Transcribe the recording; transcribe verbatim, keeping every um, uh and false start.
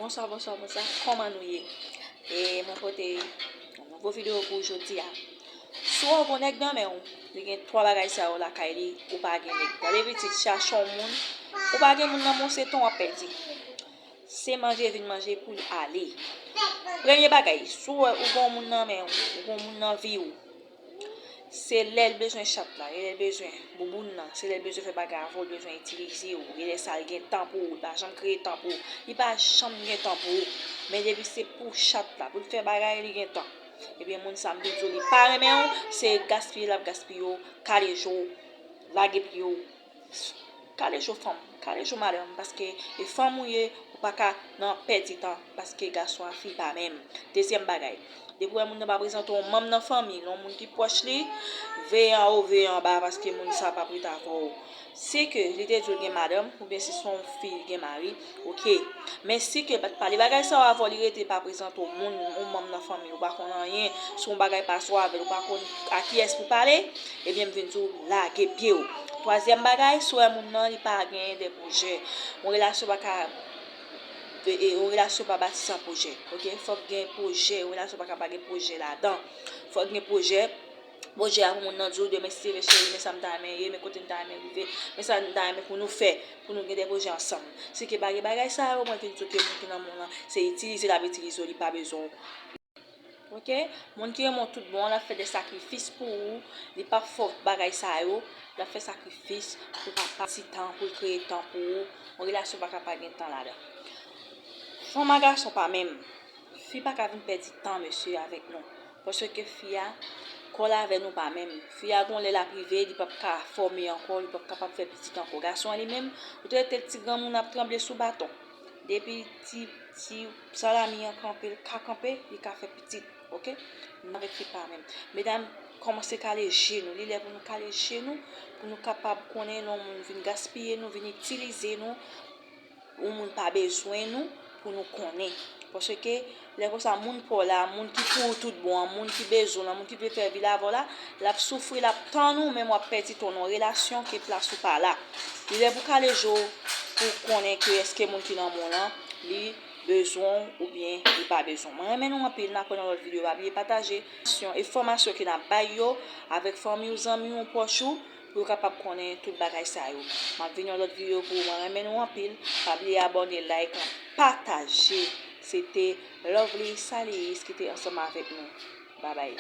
Bonswa, bonswa, bonswa. Kòman nou ye? E mwen pote yon nouvo videyo pou jodi a. Si w wè w gen nèg nan men w, li gen twa bagay sa yo lakay li, ou pa gen nèg. Tande pitit, chache yon moun. Ou pa gen moun nan men w, se tan w ap pèdi. Se manje vin manje pou l ale. Premye bagay, si w wè ou gen yon moun nan men w, ou gen yon moun nan vi w, se lè l bezwen chat la, e lè l bezwen bouboun nan, se lè l bezwen fè bagay avè w, l bezwen itilize w, e lè sa l gen tan pou ou, li pa janm kreye tan pou ou, li pa janm gen tan pou ou. Men depi se pou chat la, pou l fè bagay, li gen tan. Ebyen, moun sa, m vin di w, li pa renmen w, se gaspiye l ap gaspiye w, kale je w, lage pye w. Kale je w fanm, kale je w madanm, paske e fanm ou ye, ou pa ka nan pèdi tan, paske gason ak fi pa menm. Dezyèm bagay, depi w wè moun nan pa prezante w yon manm nan fanmi l, yon moun ki pwòch li, veye anwo, veye anba, paske moun sa p ap ret avè w. Si ke li te di w l gen madanm, oubyen si se yon fi, li gen mari, oke. Men si ke l pa t pale bagay sa yo avè w, li rete pa prezante w moun, yon manm nan fanmi, ou pa konn anyen, si yon bagay pase w avè l, ou pa konn a kiyès pou pale, ebyen, m vin di w, lage pye w. Twazyèm bagay, si w wè moun nan, li pa genyen de pwojè. Yon relasyon pa ka, e, e, yon relasyon pa bati san pwojè, oke? Fòk gen pwojè, yon relasyon pa ka pa gen pwojè ladan. Fòk gen pwojè. Pwojè a pou moun nan di w demen, si se vre cheri, men sa m ta renmen ye, men kote m ta renmen rive, men sa m ta renmen pou nou fè, pou nou gen de pwojè ansanm. Si ke pa gen bagay sa yo, mwen vin di w ke moun ki nan men w lan, se itilize l ap itilize w, li pa bezwen w. Oke? Moun ki renmen w tout bon, l ap fè de sakrifis pou ou, li p ap fè w bagay sa yo, l ap fè sakrifis pou l ka pati tan, pou l kreye tan pou ou. Yon relasyon pa ka pa gen tan ladan. Fanm ak gason pa menm. Fi pa ka vin pèdi tan, mesye, avèk nou. Paske fi a, kò l avè nou pa menm. Fi a gon lè l ap rive, li p ap ka fòme ankò, li p ap kapab fè pitit ankò. Gason an li menm, ou te rete ti granmoun ap tranble sou baton. Depi ti, ti salami an kanpe, l ka kanpe, li ka fè pitit, oke? Men avèk fi pa menm. Medam, kòmanse kale je nou. Li lè pou nou kale je nou, pou nou kapab konnen lè yon moun vin gaspiye nou, vin itilize nou, yon moun pa bezwen nou, pou nou konnen. Paske lè konsa, moun pa w la, moun ki pou ou tout bon an, moun ki bezwen w lan, moun ki vle fè vi l avè w la, l ap soufri, l ap tann ou, menm w ap pèdi tan w nan yon relasyon ke plas ou pa la. Li lè pou kale je w, pou konnen ke èske moun ki nan men w lan, li bezwen w oubyen li pa bezwen w. Mwen renmen nou anpil, n a kwè nan lòt videyo, pa bliye pataje enfòmasyon ke n ap bay yo avèk fanmi w, zanmi w, pwòch ou, pou yo kapab konnen tout bagay sa yo. M ap vin yon lòt videyo pou ou. Mwen renmen nou anpil. Pa bliye abòne, like, pataje. Se te Lovely Salius ki te ansanm avèk nou. Babay.